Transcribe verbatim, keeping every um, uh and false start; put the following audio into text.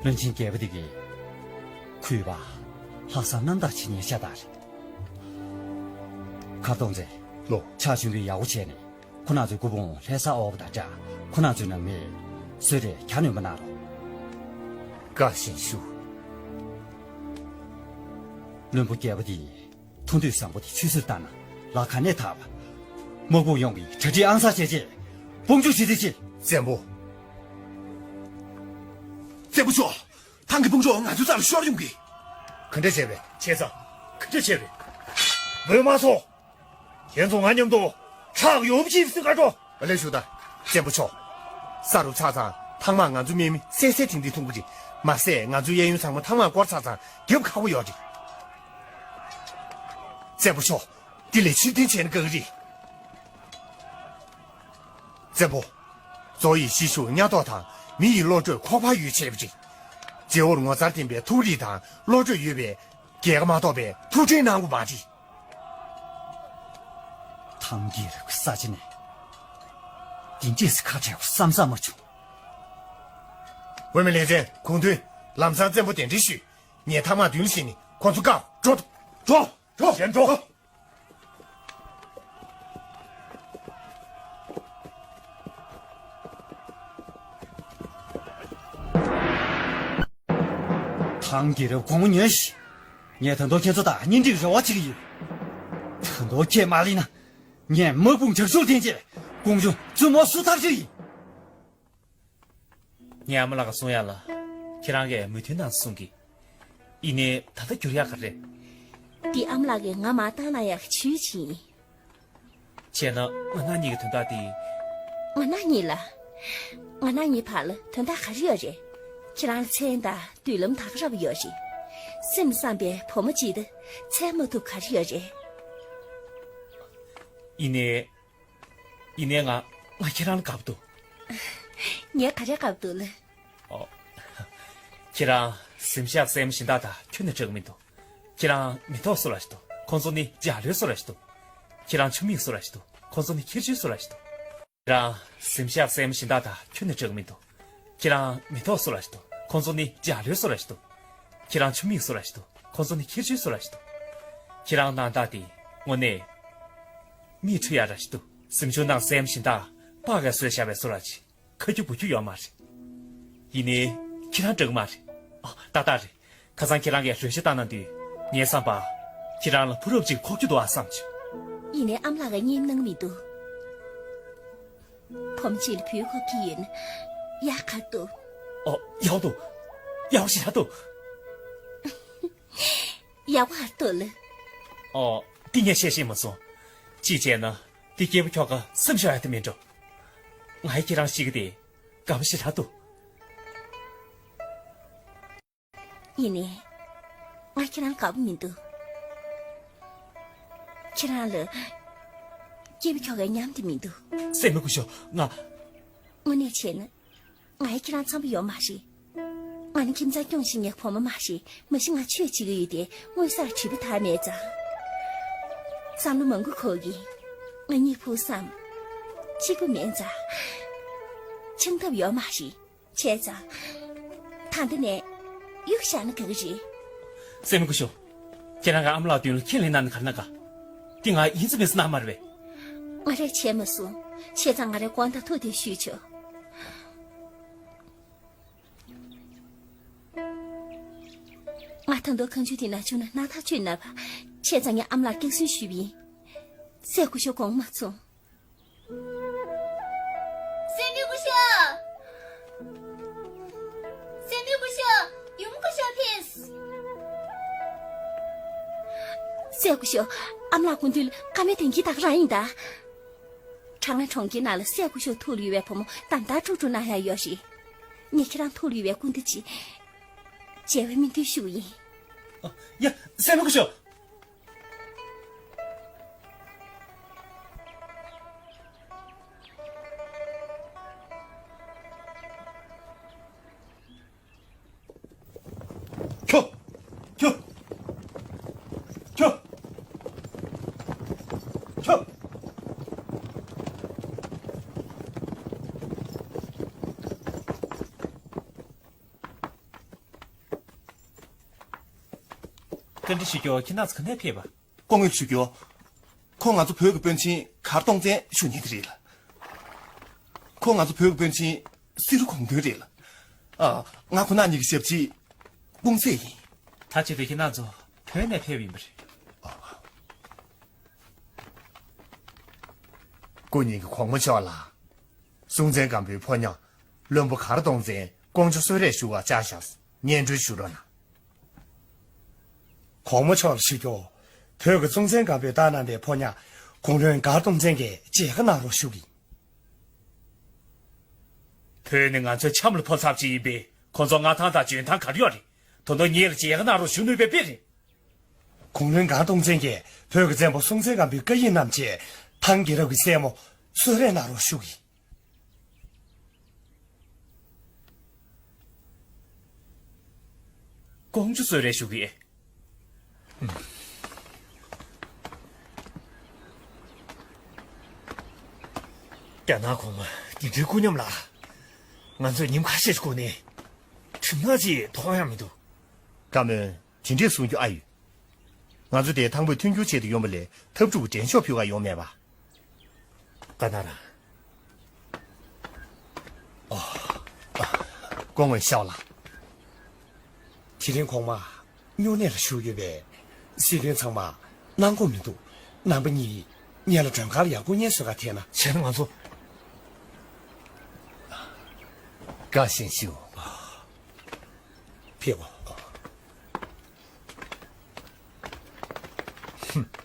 བློན་ཆེན་རྒྱལ་པོ་འདི་གིས་གུས་པ། ལྷག་བསམ་རྣམ་དག་བྱེད་མཁན་ཤ་སྟག་རེད། མཁར་རྡོ་རྗེ། ལོ། ཕྱག་ཞུ་འདི་ཡག་པོ་བྱས་ནས་ཁོ་རང་ཚོའི་སྐུ་ཕུང་ལྷ་ས་འོག་པ་དང་སྦྲགས་ཁོ་རང་ཚོའི་ནང་མི་བཟོས་ཏེ་གྱ་ནོམ་པ་གནང་རོགས། བཀའ་བཞིན་ཞུ། བློན་པོ་རྒྱལ་པོ་འདིས་ཐུགས་འདོད་བཟང་པོ་དེ་ཆུད་ཟོས་བཏང་ན་ལག་ག་ནས་འཐབ། དམག་དཔུང་ཡོངས་ཀྱི་གྲ་སྒྲིག་ཨང་གསར་བྱས་རྗེས་དཔུང་འཇུག་བྱེད་རྩིས་བྱེད། བཙན་པོ། བཙན་པོ་མཆོག་ཐང་གི་དཔུང་ཚོགས་ང་ཚོའི་རྩ་ལ་ཤོར་ཡོང་གི། ག་འདྲ་བྱས་པས། བྱས་ཙང་། ག་འདྲ་བྱས་པས། བོད་དམག་ཚོ། ཁྱེད་ཚོ་ང་མཉམ་དུ་ཁྲག་ཡོམ་གྱིས་སུ་ག་འགྲོ། ཨ་ལས་ཞུ་ད། བཙན་པོ་མཆོག་ས་རུབ་ཚར་ཙང་ཐང་དམག་ང་ཚོ་མེད་མི་སད་སད་ཐིང་ཐིང་ཐུང་གི་རེད། མ་ཟད་ང་ཚོའི་གཡས་གཡོན་ཚང་མ་ཐང་དམག་བསྐོར་ཚར་ཙང་རྒྱབ་ཁག་པོ་ཡོད་རེད། བཙན་པོ་མཆོག་དེ་ལས་ཕྱིར་འཐེན་བྱས་ན་དགའ་གི་རེད། བཙན་པོ། རྫོ་ཡི་གཞིས་བཞུགས་གཉའ་ཐོག་དང་མི་ཡི་བློ་གྲོས་ཁོག་པ་ཡོད་བྱས་པ་རེད། རྗེ་བོར་ངོ་མཚར་ལྡན་པའི་ཐུགས་རིག་དང་བློ་གྲོས་ཡོད་པའི་རྒྱལ་ཁ་མ་གཏོགས་པའི་ཐུགས་ཁྲལ་གནང་དགོས་མ་རེད། ཐང་རྒྱལ་རབས་ཀྱི་ས་ཆ་ནས་འདི་འདྲས་སུ་ཁ་བྲལ་བ་བསམ་བསམ་མ་བྱུང་། འོས་མི་ལེ་ཚན་གུང་ཐུན་ལམ་སང་བཙན་པོ་གདན་འདྲེན་ཞུས། ངས་ཐང་དམག་མདུན་ལ་ཕྱིན་ནས་ཁོ་ཚོ་བཀག་འགྲོ། འགྲོ། འགྲོ། གཞན་འགྲོ། ཐང་རྒྱལ་རབས་དགོང་མོ་ཉོན་ཞིག་ངས་ད་དུང་ཁྱེད་ཚོ་དང་གཉེན་སྒྲིག་རེ་བ་བྱེད་ཀྱི་ཡོད། ད་དུང་ཁྱེད་མ་ལེན་ན། ངས་དམག་དཔུང་ཇག་ཚུལ་འཐེན་རྗེས་དགོང་ཆུ་བཙུན་མོ་སུ་ཐར་རྒྱུ་ཡིན། ངའི་ཨ་མ་ལགས་ཀྱིས་གསུང་ཡག་ལ། ཁྱེད་རང་གིས་མོས་མཐུན་གནང་གསུང་གི། ཡིན་ནའི་ད་ལྟ་འགྱུར་ཡག་ག་རེ། འདི་ཨ་མ་ལགས་ཀྱིས་ང་མར་བཏང་གནང་ཡག་གི་ཇུས་ཅིག་ཡིན། བྱས་ན་ང་རང་གཉིས་ཀྱི་དོན་དག་འདི། ང་རང་གཉིས་ལ། ང་རང་གཉིས་བར་ལ་དོན་དག་ག་རེ་ཡོད་རེད། ཁྱེད་རང་ལ་མཚན་དང་མདུན་ལམ་ད་ག་རང་ཡོད་རེད། སེམས་བསམ་པའི་བུ་མོ་གཅིག་དང་མཚན་མ་ཐུབ་ག་རེ་ཡོད་རེད། ཡིན་ནའི། ཡིན་ནའི་ང་ང་ཁྱེད་རང་ལ་དགའ་པོ་འདུག་ངས་ག་རེ་དགའ་པོ་འདུག་ལབ། ཨོ། ཁྱེད་རང་གཟིམ་ཤག་སྲས་མོ་གཞན་དག་དང་ཁྱོན་ནས་འདྲ་གི་མི་འདུག་ཁྱེད་རང་མི་ཐོག་སུ་ལ་ཞིག་འདུག་ཁོང་ཚོ་ནི་འཇའ་ལུས་སུ་ལ་ཞིག་འདུག་ཁྱེད་རང་ཆུ་མིག་སུ་ལ་ཞིག་འདུག་ཁོང་ཚོ་ནི་ཁྱི་རྒྱུད་སུ་ལ་ཞིག་འདུག་ཁྱེད་རང་གཟིམ་ཤག་སྲས་མོ་གཞན་དག་དང་ཁྱོན་ནས་འདྲ་གི་མི་འདུག་ཁྱེད་རང་མི་ཐོག་སུ་ལ་ཞིག་འདུག་ཁོང་ཚོ་ནི་འཇའ་ལུས་སུ་ལ་ཞིག་འདུག་ཁྱེད་རང་ཆུ་མིག་སུ་ལ་ཞིག་འདུག་ཁོང་ཚོ་ནི་ཁྱི་རྒྱུད་སུ་ལ་ཞིག་འདུག་ཁྱེད་རང་སྣང་དག་དེ་དངོས་གནས་མིག་འཁྲུལ་ཡག་ར་ཞིག་འདུག་གཟིམ་ཆུང་ནང་སྲས་མོ་གཞན་དག་པགས་ཀྱིས་བཟོས་བཞག་པའི་བཟོ་འདྲ་ཅིག་ཁ་རྒྱུ་བུ་རྒྱུ་ཡོད་མ་རེད། ཡིན་ནའི་ཁྱེད་རང་འདྲ་གི་མ་རེད། ཨ། ཏག་ཏག་རེད། ཁ་སང་ཁྱེད་རང་གིས་ལྷོད་ཤ་བཏང་གནང་དུས་ངའི་བསམ་པར་ཁྱེད་རང་ལ་བུ་རབས་ཅིག་ཁོག་རྒྱུ་འདུག་ཨ་བསམ་བྱུང་། ཡིན་ནའི་ཨ་མ་ལགས་ཀྱིས་མཉེས་གནང་མི་འདུག་བུ་མོ་གཅིག་ལ་བུའི་ཁོག་ཁྱི་ཡོད་ན་ཡག་ག་འདུག་ཨོ། ཡག་འདུག་ཡག་པོ་ཞེ་དྲག་འདུག་ཡག་པོ་ཨ་འདུག་ལ། ཨོ། འདི་ངས་བཤད་ཤེས་མ་སོང་། གཅིག་བྱས་ན་འདི་སྐྱེས་བུ་ཁྱོ་ག་སེམས་ཤོར་ཡག་དེ་མིན་འགྲོ། ང་ཡི་ཁྱེད་རང་ཤི་གི་དེ་དགའ་པོ་ཞེ་དྲག་འདུག་ཡིན་ནའི། ང་ཁྱེད་རང་དགའ་པོ་མི་འདུག་ཁྱེད་རང་ལ་སྐྱེས་བུ་ཁྱོ་གའི་ཉམས་དེ་མི་འདུག་སྲས་མོ་སྐུ་ཞབས། ང་། དངོས་གནས་བྱས་ན། ང་ཡི་ཁྱེད་རང་འཚམ་པོ་ཡོད་མ་རེད། ང་ནི་ཁྱིམ་ཚང་སྐྱོང་བཞིན་ཡག་བུ་མོ་མ་རེད། མ་གཞི་ང་ཆོས་བྱེད་ཀྱི་ཡོད་དེ་དངུལ་སར་བྲིས་པ་དག་མེད་ཙང་། བསམ་བློ་མང་པོ་འཁོར་གི། ང་གཉིད་ཕུག་བསམ། གཅིག་པུ་མེད་ཙང་། འཆང་ཐབས་ཡོད་མ་རེད། བྱས་ཙང་། ད་འདི་ནས་གཡུག་བཞག་ན་དགའ་གི་རེད། སྲས་མོ་སྐུ་ཞབས། ཁྱེད་རང་གི་ཨ་མ་ལགས་མདུན་ལ་ཁས་ལེན་གནང་ན་ག་རེ་གནང་ག་འདི་ང་ཡིན་ཙམ་མིན་ཙམ་གནང་མ་རེད་པས། ང་རས་བྱས་མ་སོང་། བྱས་ཙང་ང་རའི་དགོངས་དག་ཐུགས་རྗེ་ཞུས་ཆོག་ང་ད་དུང་ཁ་མཆུ་དེ་ན་བྱུང་ན་སྣང་ཐག་ཆོད་ན་བ། བྱས་ཙང་ངས་ཨ་མ་ལགས་སྐྱག་རྫུན་ཞུས་པ་ཡིན། སྲས་སྐུ་ཞབས་དགོངས་མ་ཚོམས། སྲས་མོ་སྐུ་ཞབས། སྲས་མོ་སྐུ་ཞབས། ཡུམ་སྐུ་ཞབས་ཕེབས། སྲས་སྐུ་ཞབས། ཨ་མ་ལགས་སྐུ་མདུན་ལ་བཀའ་མོལ་གཏོང་གི་ད་ག་རང་ཡིན་ད། གྲང་ལྷ་གྲོང་ཁྱེར་ནང་ལ་སྲས་སྐུ་ཞབས་ཐུགས་ལ་ཡོད་པའི་བུ་མོ་དམ་དར་དཀྲུག་དཀྲུག་གནང་ཡག་ཡོད་རེད། ངས་ཁྱེད་རང་ཐུགས་ལ་ཡོད་པའི་སྐུ་མདུན་ཅིག་མཇལ་བའི་སྨོན་འདུན་ཞུ་གི་ཡིན། ཨ། ཡ། སྲས་མོ་སྐུ་ཞབས། ཁྱོ། ཁྱོ། ཁྱོ། ཁྱོ། བཀའ་འདྲི་ཞུ་རྒྱུ་ཁྱེད་རྣམ་ཚོ་ག་ནས་ཕེབས་པ། སྐུ་ངོ་ཞུ་རྒྱུ། ཁོང་ང་ཚོ་བོད་ཀྱི་དཔོན་ཆེན་མགར་སྟོང་བཙན་ཞུ་མཁན་དེ་རེད་ལ། ཁོང་ང་ཚོ་བོད་ཀྱི་དཔོན་ཆེན་བསེ་རུ་ཁུངས་འདུན་རེད་ལ། ཨ། ང་ཁོ་ན་གཉིས་ཀྱི་ཞབས་ཕྱི་ཀུང་སེ་ཡིན། ད་བྱས་ཏེ་ཁྱེད་རྣམ་ཚོ་བོད་ནས་ཕེབས་ཡིན་པ་རེད། སྐུ་ཉིད་ཀྱི་གོང་མ་མཆོག་ལ། སྲོང་བཙན་སྒམ་པོའི་ཕོ་ཉ་བློན་པོ་མགར་སྟོང་བཙན་ཀོང་ཇོ་གསོལ་རས་ཞུ་བར་བཅར་བཞག་སྙན་སྒྲོན་ཞུ་རོགས་གནང་། གོང་མ་མཆོག་ལ་ཞུ་རྒྱུ། བོད་ཀྱི་སྲོང་བཙན་སྒམ་པོས་བདག་གནང་བའི་ཕོ་ཉ་གུང་བློན་མགར་སྟོང་བཙན་གྱིས་མཇལ་ཁ་གནང་རོགས་ཞུ་གི། བོད་ནི་ང་ཚོའི་ཆམ་ལ་ཕོབ་ཚར་བ་ཅིག་ཡིན་པས་ཁོང་ཚོར་མངའ་ཐང་དང་འཇོན་ཐང་ག་རེ་ཡོད་རེད། ད་དུང་ངེད་ལ་མཇལ་ཁ་གནང་རོགས་ཞུ་ནུས་པའི་དཔེ་རེད། གུང་བློན་མགར་སྟོང་བཙན་གྱིས་བོད་ཀྱི་བཙན་པོ་སྲོང་བཙན་སྒམ་པོའི་བཀའ་ཡིག་བསྣམས་བྱས་ཐང་རྒྱལ་རབས་ཀྱི་སྲས་མོ་གསོལ་རས་གནང་རོགས་ཞུ་གི། ཀོང་ཇོ་གསོལ་རས་ཞུ་གི། རྒྱ་ནག་གོང་མ་འདི་འདྲའི་སྐུ་ཉམས་ལ། ང་ཚོས་ཉིན་ཁ་ཤས་ཤིག་སྒུག་ནས་གྲིབ་ནག་ཅིག་མཐོང་ཡ་མི་འདུག་བཀའ་མོལ། དེ་འདྲས་གསུང་རྒྱུ་ཨ་ཡོད། ང་ཚོ་དེ་ཐང་པོས་མཐུན་འགྱུར་བྱེད་དུ་ཡོང་བ་ལས་འཐབ་འཁྲུག་གི་འགྲན་ཤོག་ཕུལ་ག་ཡོང་མེད་པ། ག་ན་ར། ཨོ། སྐུ་ངོ་ཤོག་ལ། དེ་རིང་གོང་མ་སྨྱུང་གནས་ལ་བཞུགས་ཡོད་པས། སྲིད་དོན་ཚང་མ་གནང་དགོས་མི་འདུག་རྣམ་པ་གཉིས་ངེད་ལ་མགྲོན་ཁང་ལ་ཡར་སྐུ་ངལ་གསོ་ག་ཐད་ན། བྱས་ན་ང་ཚོ། བཀའ་བཞིན་ཞུ། ཕེབས་འོ། ཧུམ།